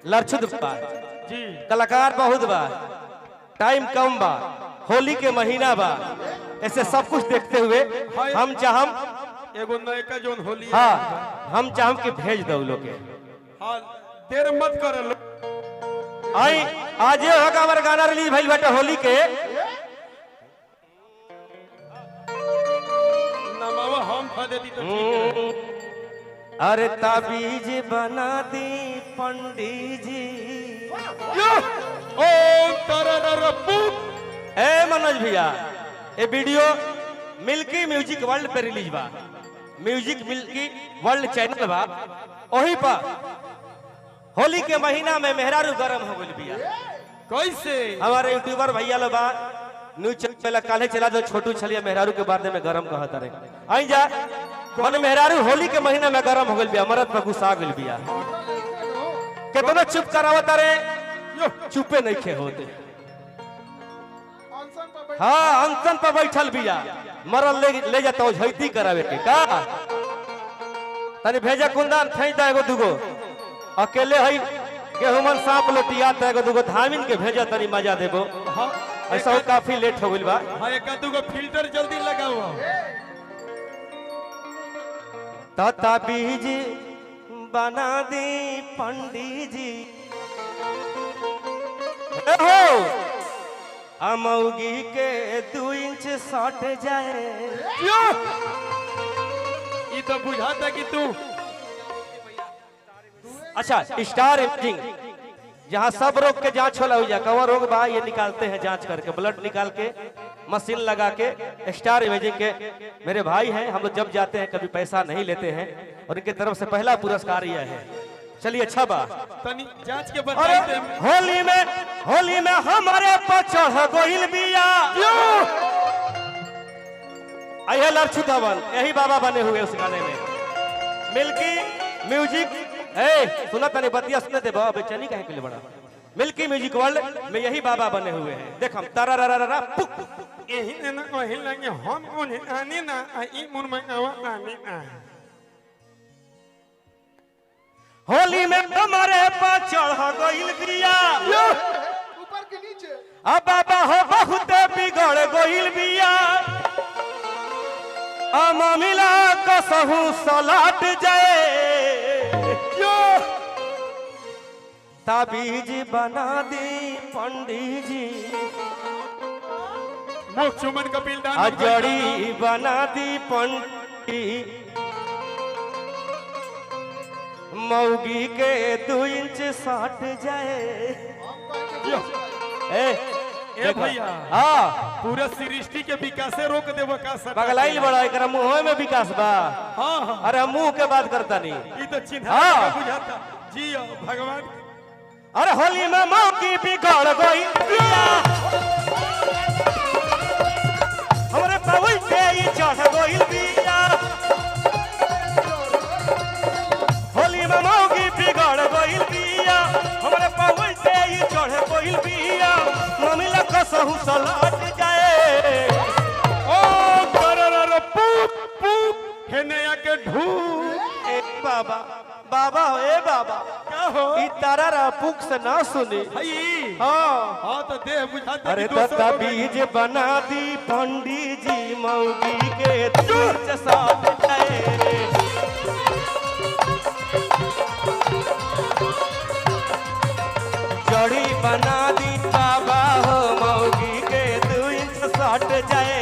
लरछुद बा जी। कलाकार बहुत बा, टाइम कम बा, होली के महीना बा, ऐसे सब कुछ देखते हुए हम चाहम एगो नयका जोन होली। हाँ, हम चाहम कि भेज दो लोग के। हाँ, देर मत कर लो। आई आज ये होगा हमारा गाना रिलीज भइल बाटे होली के। नमावा हम खा देती तो ठीक है। अरे ताबीज बना दी पंडित जी। ओम तररर पुप। ए मनोज भैया, ये वीडियो मिल्की म्यूजिक वर्ल्ड पे रिलीज बा, म्यूजिक मिल्की वर्ल्ड चैनल बा, वही पर होली के महीना में मेहरारू गरम हो गइल बिया। कैसे? हमारे यूट्यूबर भैया लोग बा न्यूज चैनल काले चला दो छोटू छलिया मेहरारू के बारे में गरम कहता रहे। आई जा मन मेहरारू होली के महीना में गरम हो गइल बिया, मरद पर गुस्सा गइल बिया, केतना चुप करावता रे, चुपे नहीं खे होते। हाँ, अनशन पर बैठल बिया, मरल ले जाता ओझैती करावे के का तनी भेजा कुंदन थई दा एगो दुगो अकेले हई गेहूं सांप लोटिया त एगो दुगो धामिन के भेजा तनी मजा देबो। हाँ, ऐसा काफी लेट हो गइल बा। हाँ, एक दुगो फिल्टर जल्दी लगाओ। तता बीज बना दी पंडित जी ए हो अमौगी के 2 इंच सट जाए। ये तो बुझाता कि तू अच्छा स्टार इमेजिंग जहाँ सब रोग के जांच होला हो, कौन रोग बा ये निकालते हैं जांच करके, ब्लड निकाल के मशीन लगा के। स्टार इमेजिंग के मेरे भाई हैं, हम लोग जब जाते हैं कभी पैसा नहीं लेते हैं और इनके तरफ से पहला पुरस्कार यह है। चलिए अच्छा बा तनी जांच के बताते। होली में हमारे पर चढ़ गोइल बिया। आइए लरछू धवन, यही बाबा बने हुए उस गाने में। मिल्की म्यूजिक ए सुना तने बतिया सुने दे बाबा बेचैनी काहे के लिए बड़ा। मिल्की म्यूजिक वर्ल्ड में यही बाबा बने हुए हैं। देख हम तारा रा रा रा पुक यही ना वही लगे हम उन्हें आने ना आई मुन में आवा आने ना। होली में हमारे पर चढ़ गइल बिया ऊपर के नीचे, अब बाबा हो बहुत बिगड़ गइल बिया, अमा मिला कसहू सलाट जाए, ताबीज बना दी पंडित जी, मुख चुमन कपिल दान अजड़ी बना दी पंडित, मौगी के 2 इंच सट जाए। ए ए भैया, हाँ पूरा सृष्टि के विकास रोक देबो का सर बगलाइल बड़ा एकरा मुंह में विकास बा। हाँ हाँ, अरे मुंह के बात करता नहीं, ई तो चिन्ह हाँ। बुझाता जी भगवान। अरे होली में मौगी बिगड़ गई बिया, हमरे पवई पे ई चढ़ गइल बिया, होली में मौगी बिगड़ गइल बिया, हमरे पवई पे ई चढ़ गइल बिया, ममिला कसहु सलाट जाए। ओ तररर पुप पुप हे नया के ढू। ए बाबा बाबा ए बाबा का हो ई तारा रा पुक से ना सुनी। हई हाँ हाँ तो देह बुझाता। अरे दत्ता बीज बना दी पंडित जी मौगी के 2 इंच सट जाए। जड़ी बना दी बाबा हो मौगी के 2 इंच सट जाए।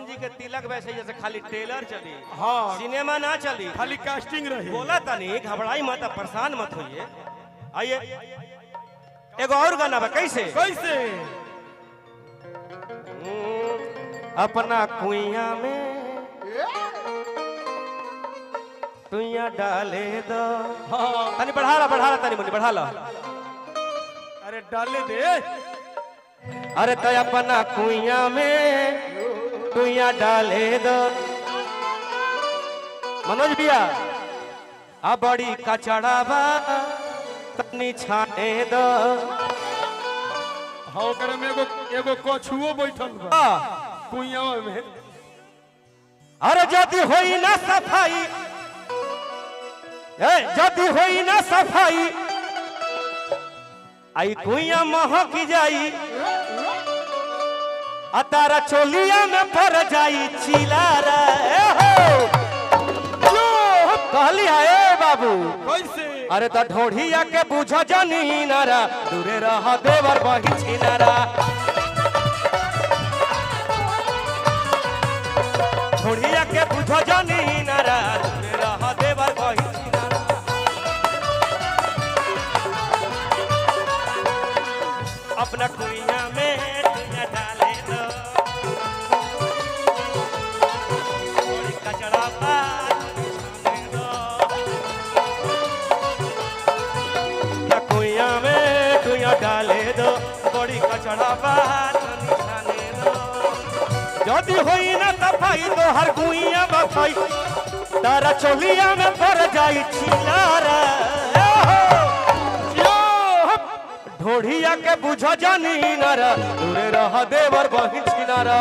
पवन जी के तिलक वैसे जैसे खाली टेलर चली, हाँ। सिनेमा ना चली, खाली कास्टिंग रही। बोला तनी घबराई मत, परेशान मत होइए। आइए एगो और गाना बा। कैसे कैसे? अपना कुइया में तुइया डाले दो। हाँ। तनी बढ़ा ला, बढ़ा ला तनी मुनी बढ़ा ला। अरे डाले दे। अरे तो अपना कुइया में तुइया डाले दो। मनोज भैया आ बड़ी कचड़ा बा तनी छाने दो। हाँ ओकरा में एगो एगो कछुओ बैठल बा कुइया में। अरे जदी होई ना सफाई, ए जदी होई ना सफाई आई कुइया महक जाई, आ तारा चोलिया में पड़ जाई चिलारा। ए हो कहली है ए बाबू कैसे? अरे तो ढोढ़िया के बुझ जानी नारा, दूरे रह देवर बही छिनारा। ढोढ़िया के बुझ जानी नारा, दूरे रह देवर बही छिनारा। अपना कुइया में तुइया डाले दो, थोड़ी कचरा बा छाने दो। कुइया में तुइया डाले दो, बड़ी कचरा बा छाने दो। जदी होई ना सफाई तो हर कुइया बफाई, तारा चोलिया में पड़ जाई छिलारा। ढोढ़िया के बुझ जानी नारा, दूरे रह देवर बही छिनारा।